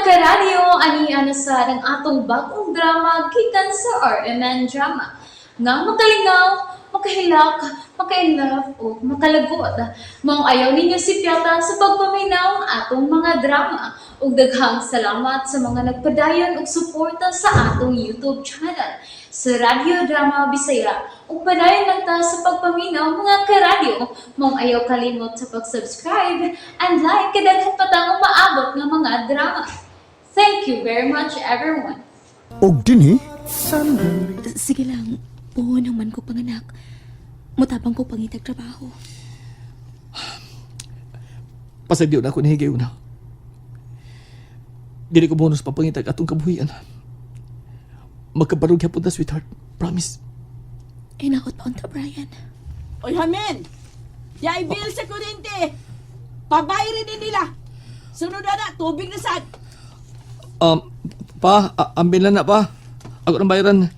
Karadyo, ani ana sa ang atong bagong drama gikan sa RMN Drama. Nga makalingaw, makahilak, makainlove o makalagot. Maong ayaw ninyo sipyata sa pagpaminaw ang atong mga drama. Ug daghang salamat sa mga nagpadayon og suporta sa atong YouTube channel sa Radyo Drama Bisaya. Ug padayon lang ta sa pagpaminaw, mga karadyo. Maong ayaw kalimot sa pag-subscribe and like kay daghan pa tang umaabot nga mga drama. Thank you very much, everyone. Og dinhi Sige lang, buo naman ko panganak. Mutabang ko pangitag trabaho. Pasagdiyo na ako nahigayon na. Dili ko bonus papangitag atong kabuhian. Magkabarog yapon ta, sweetheart. Promise. Inaot pa unta, Brian. Oy, Hamen! Yay bill sa kuryente! Pabayrin din nila! Sunod na na, tubig na sad! Pa, ambin lang na pa. Ako nang bayaran.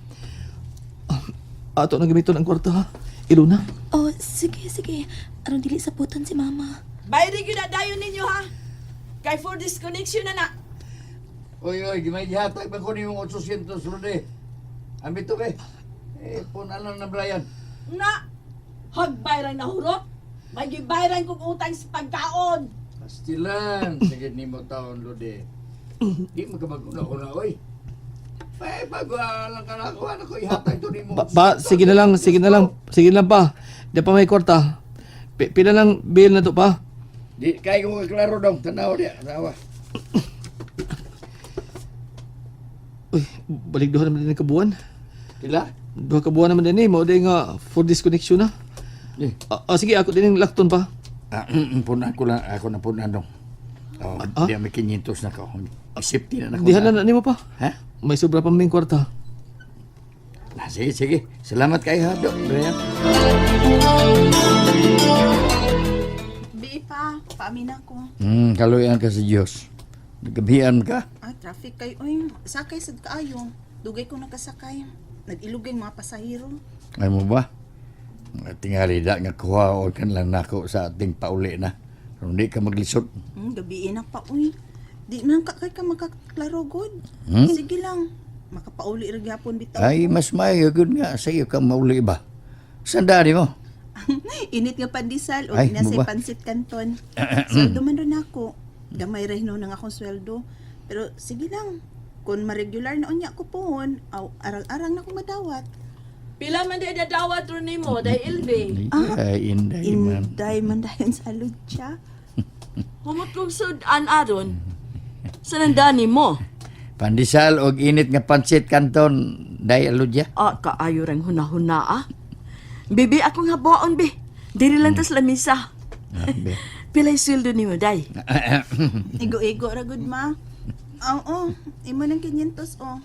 Ato nang gamiton ang kwarta ha. Iluna. Oh, sige, sige. Aron dili sa puton si mama. Bayrin yun na dayon ninyo ha! Kay for disconnection na na! Oy, oy, may gihatag pa ko niyong 800 Rode. Ambito be. Eh, puna lang na Brian. Na! Hagbayran na hurot! May gibayran kong utang sa pagkaon! Pastilan, sige nimo taon Rode. Di mo ka maguna-una, oy. Eh, bago lang ka na ako, ano ko ihatag to nimo. Pa, sige na lang, sige na lang, sige na lang pa. Di pa may kwarta. Pila lang bill na to pa. Di kay ko klaro dong, tanaw dia, tanawa. Uy, balik duha naman din ang kabuan. Pila? Duha ka buwan naman din eh. Mao din nga for disconnection na. Di. Sige, ako din ang lakton pa. Ah, puna ko lang, ako na puna dong. Oh, Ah? di may 500 na ko. Safety na na ko. Dihan na na nimo pa. Ha? May sobra pa may kwarta. Ah, sige, sige. Salamat kay ha, Dok, Brian. Bi pa, paamin ako. Kaluyan ka sa Diyos. Nagabihan ka. Ah, traffic kay oy. Sakay sad kaayo. Dugay ko nakasakay. Nag-ilugay mga pasahero. Ay mo ba? Tingali da nga kuha o kan lang nako sa ating pauli na. Kung di ka maglisod. Gabi na pa oy. Di man ka kay ka makaklaro god. Hmm? Sige lang. Makapauli ra gyapon bitaw. Ay, mas maayo gud nga sa iyo ka mauli ba? Saan dali mo? Init nga pandesal o Ay, inasay mo ba? pansit canton. Sweldo man ron ako. Gamay ra hinuon ang akong sweldo. Pero sige lang. Kung ma-regular na unya ko pohon, aw arang-arang na ko madawat. Pila man di dadawat ron nimo, day Ilve. Ay, inday man. Inday man dayon sa lucha. Humot kong sudan aron. Sa nandani mo. Pandesal og init nga pansit kanton, day aludya. Ah, kaayo rang hunahuna ah. Bibi, akong haboon bi. Diri lang tas lamisa. Ah, be. Pilay sweldo nimo, day. Igo-igo ra gud ma. Oo, imo nang 500 oh.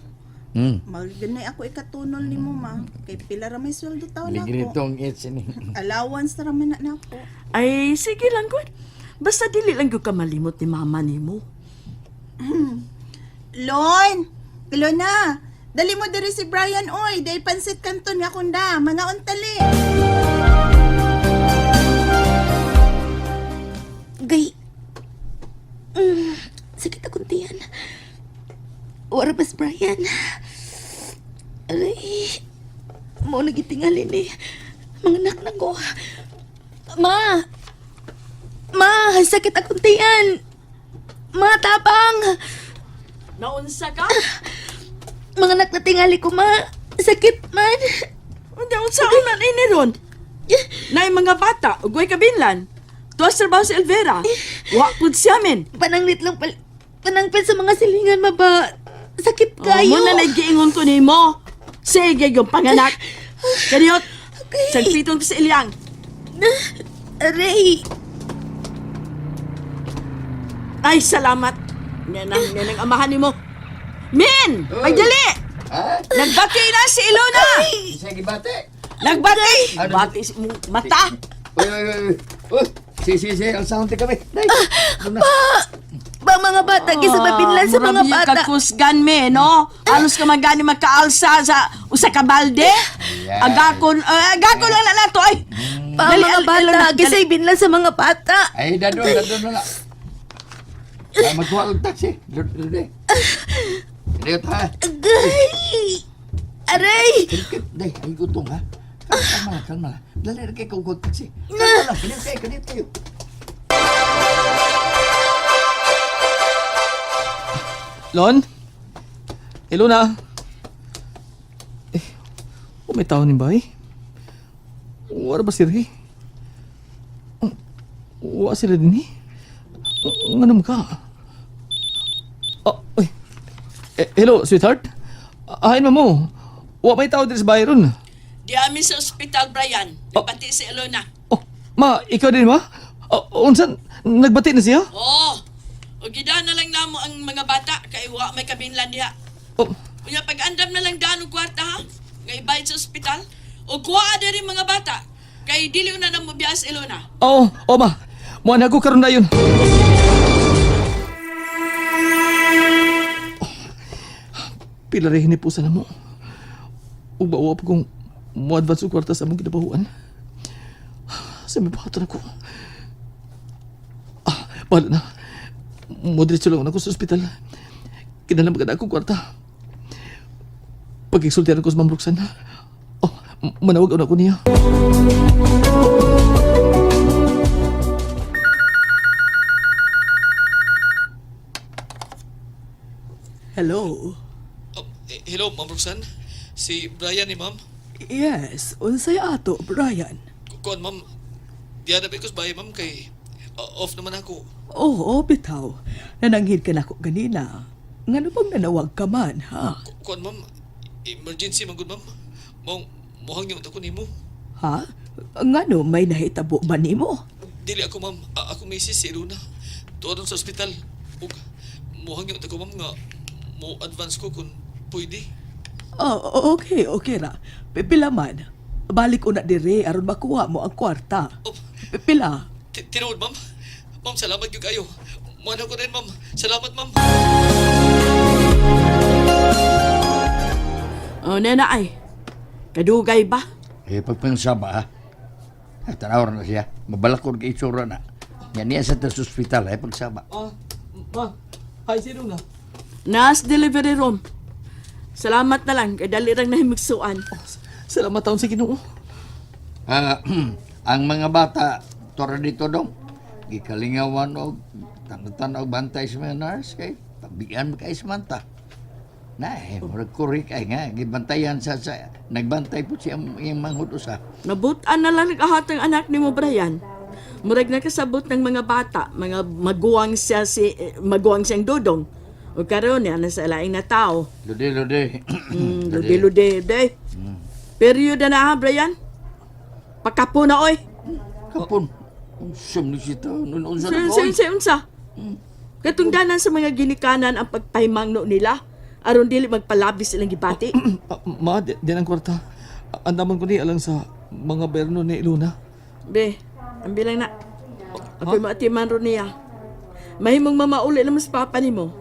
Magganay ako ikatunol nimo ma. Kay pila ra may sweldo taon ako. Ligritong it's ini. Allowance ra man na nako. Ay, sige lang gud. Basta dili lang gyud ka malimot ni mama nimo. Lon! Lona! Dali mo diri si Brian oy, day pansit kanton nga kunda, mga untali. Gay. Sakit akong tiyan. Wara bas, Brian. Aray. Mao nagitingalin eh. Mga anak na ko. Ma! Ma, sakit akong tiyan. Ma, tapang! Naunsa ka? Mga anak na tingali ko, ma. Sakit man. Unsa unsa unan ini ron? Nay mga bata, ugoy kabinlan. Tuwas trabaho si Elvera. Wa pud siya men. Pananglit lang pal... Panangpil sa mga silingan, ma ba? Sakit Oh, kayo. mo na naggiingon ko nimo. Sige yung panganak. Kaniyot. Okay. Sagpiton ko sa ilyang. Aray! Ay, salamat. Nga nang amahan nimo. Min! Ay, dali! Ha? Nagbati na si Ilona! Isa gibate. Nagbati! Ano? Bati si mong mata! Uy, uy, uy. Uy, si si si, ang sound kami. Day. Ano na? Ba mga bata, kisa mabinlan sa mga Ah, Murag bata. kakusgan me, no? Alos ka magani magkaalsa sa usa ka balde. Yeah. Agakon, agakon lang na nato ay. Pa Dali, mga Ilona, bata, dali. kisa ibinlan sa mga bata. Ay, dadon, dadon na lang. Ah, magkuha og taxi. Lodi. Kadiyot ha. Agay! Aray! Kadiyot, day, ay gutong ha. Kalma lang, kalma lang. Dali ra kay kog taxi. Kalma lang, kadiyot kayo, kadiyot kayo. Lon? Hello na. Eh, oh, may tao ni bay. Wala ba si Ray? Oh, wa sila din eh. Oh, Nga naman ka? Oh, uy. Eh, hello, sweetheart. Ahin mo. Wa may tao din sa bahay ron. Di amin sa ospital, Brian. Nagpati si Elona. Oh, ma, ikaw din ma? Oh, unsan? Nagbati na siya? Oo. O gida na lang namo ang mga bata kay wa may kabinlan diha. Oh, Unya pag-andam na lang daan og kwarta ha. Nga ibayad sa ospital. O kuha diri mga bata kay dili na namo biya si Elona. oh, oh ma. Mo na ko karon na yun. Pila rin hinipusan na mo. Ug bawa pa kung mo advance og kwarta sa among kinabahuan. Sa may buhaton ako. Ah, bahala na. Mo diretso lang ako sa ospital. Kinahanglan maganda akong kwarta. Pag-exultihan ko sa Ma'am Roxanne. Oh, manawag ako niya. Hello. Oh, hello, Ma'am Roxanne. Si Brian ni Ma'am. Yes, unsay ato, Brian? Kuan, Ma'am. Diyan na ba ko sa bahay, Ma'am, kay off naman ako. Oo, bitaw. Nananghid ka nako ganina. Ngano bang nanawag ka man, ha? Kuan, Ma'am. Emergency, man gud, Ma'am. Mong muhang yung ako nimo. Ha? Ngano may nahitabo ba nimo? Dili ako, Ma'am. Ako misis si Luna. Tuwa sa ospital. Ug muhang yung ako, Ma'am, nga mo advance ko kung pwede. Oh, okay, okay ra. Pipila man. Balik una dire aron makuha mo ang kwarta. Oh, Pipila. tinuod, Ma'am. Ma'am, salamat gyud kayo. Muhang ko rin, Ma'am. Salamat, Ma'am. Oh, nena ay. Kadugay ba? Eh, pagpangsaba ha. Ah, tanaw na siya. Mabalakod kay itsura na. Yan niya sa tas ospital eh, pagsaba. Ah, ma. Hi, si Luna. Nas delivery room. Salamat na lang kay dali rang nahimigsuan. Salamat taon sa Ginoo. Ah, ang mga bata, tora dito dong. Gikalingawan og tanatan og bantay sa mga nurse kay tabian kay Samantha. Na eh, murag kurik ay nga gibantayan sa nagbantay po siya ang iyang manghud usa. Nabutan na lang nag-ahat ang anak ni mo, Brian. Murag nakasabot ng mga bata, mga maguwang siya si eh, maguwang siyang dodong. O karon niya nasa laing na tao. Lodi lodi. Lude lude de. Period na ha, Brian. Pakapo na oy. Kapon. Unsam ni siya taon. Unsa na Unsa ko? unsa unsa. Katungdanan sa mga ginikanan ang pagpahimangno nila aron dili magpalabis ilang gibati. Ah, ma, di ang kwarta. Andaman ko ni alang sa mga berno ni Luna. Be, ang bilang na. Ako'y maatiman ron niya. Mahimong mamauli naman sa papa nimo.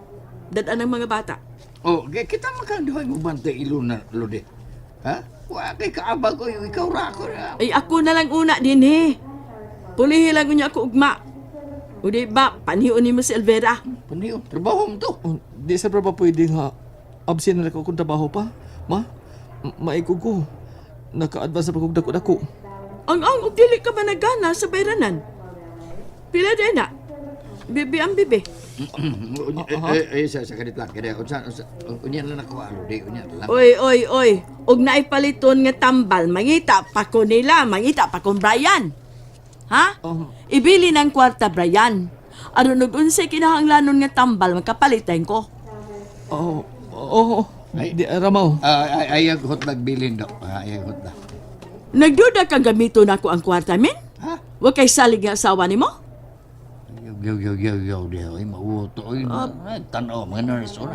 Dadaan ang mga bata. Oh, kita makanduhay mo bantay iluna lodi. Ha? Wa kay kaabag ko ikaw ra ako. Ay ako na lang una din eh. Pulihi lang unya ako ugma. O di ba, panion nimo si Elvera. Paniyo, trabaho mo to. Oh, di sa pa pwede nga absent na lang ako kung trabaho pa. Ma, maikog ko. Naka-advance na pa kong dako-dako. Ang og dili ka ba nagana sa bayranan? Pila din na? Bibi ang bibi. Eh, eh, sa kanit lang. Kaya, unsa, unsa, unya lang ako, alo, di, unya lang. Oy, oy, oy. Og naipaliton nga tambal, mangita pa ko nila, mangita pa kong Brian. Ha? Um, Ibili ng kwarta, Brian. Aron og unsay kinahanglanon nga tambal, magkapalitan ko. oh, oh, oh, Ay. di, Ramaw. Ah, ay, ay, hot nagbilin daw. Ah, ay, hot na. Nagduda kang gamiton nako ang kwarta, min? Ha? Wa kay salig nga asawa nimo? Yo, yo, yo, yo, yo, di, ay, mauto, ay, ay, tanaw, mga nurse, ora.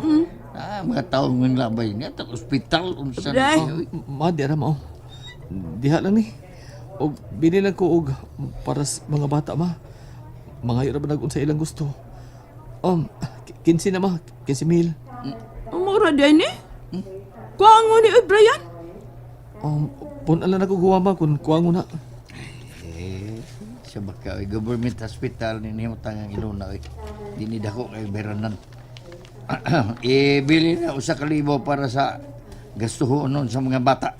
Ah, mga tao ng labay niya, ta ospital, unsa na Day. siya, oy. Ma, di Ramaw. Diha lang ni. Og bili lang ko og para sa mga bata ma. Mga ra ba nag sa ilang gusto. 15 na ma, 15 mil. Mura din eh. Kuango ni oy, Brian. Pun lang ako guwa ma kung kuwango na. Eh, Sa baka oy, government hospital ni nihimutang ang Ilona oy. Di ni dako kay beranan. Ibili na 1,000 para sa gastuhonon sa mga bata.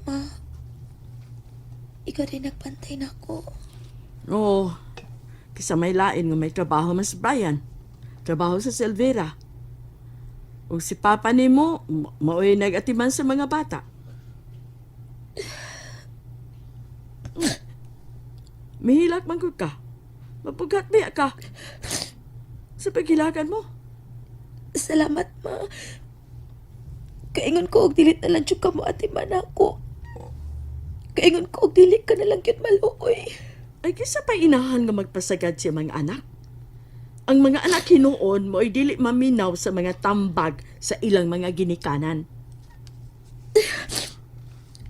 Ma, ikaw rin nagpantay na ako. Oo. Kisa may lain nga may trabaho mas Brian. Trabaho sa Silvera. O si Papa nimo, mao'y nagatiman sa mga bata. Mihilak man gud ka. Mapugat biya ka. Sa paghilakan mo. Salamat, ma. Kaingon ko og dili na lang jud ka mo atiman ako. Kaingon ko og dili ka na lang gyud maluoy. Ay kisa pa inahan nga magpasagad siya mga anak. Ang mga anak hinuon mo'y dili maminaw sa mga tambag sa ilang mga ginikanan.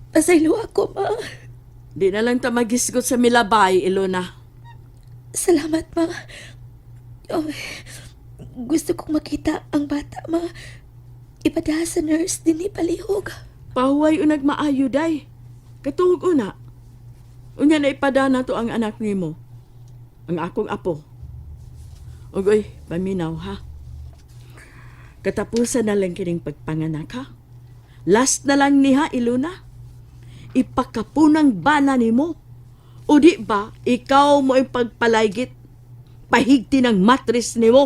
Pasaylo ako, ma. Di na lang ta magisgot sa milabay, Ilona. Salamat, ma. Oh, gusto kong makita ang bata, ma. Ipadaha sa nurse dinhi palihog. Pahuway unag maayo day. Katuog una. Unya na ipada na to ang anak nimo. Ang akong apo. Ugoy, paminaw ha. Katapusan na lang kining pagpanganak ha. Last na lang niha, Ilona. Ipakapunang bana nimo. O di ba, ikaw mo ang pagpalaygit. Pahigti ng matris nimo.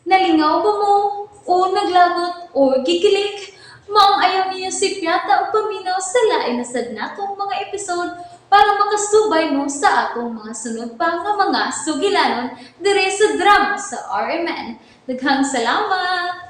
Nalingaw ba mo? O naglagot o gikilig? Maong ayaw niya si Piata o paminaw sa lain na sad natong mga episode para makasubay mo sa atong mga sunod pa nga mga sugilanon dire sa drama sa RMN. Daghang salamat!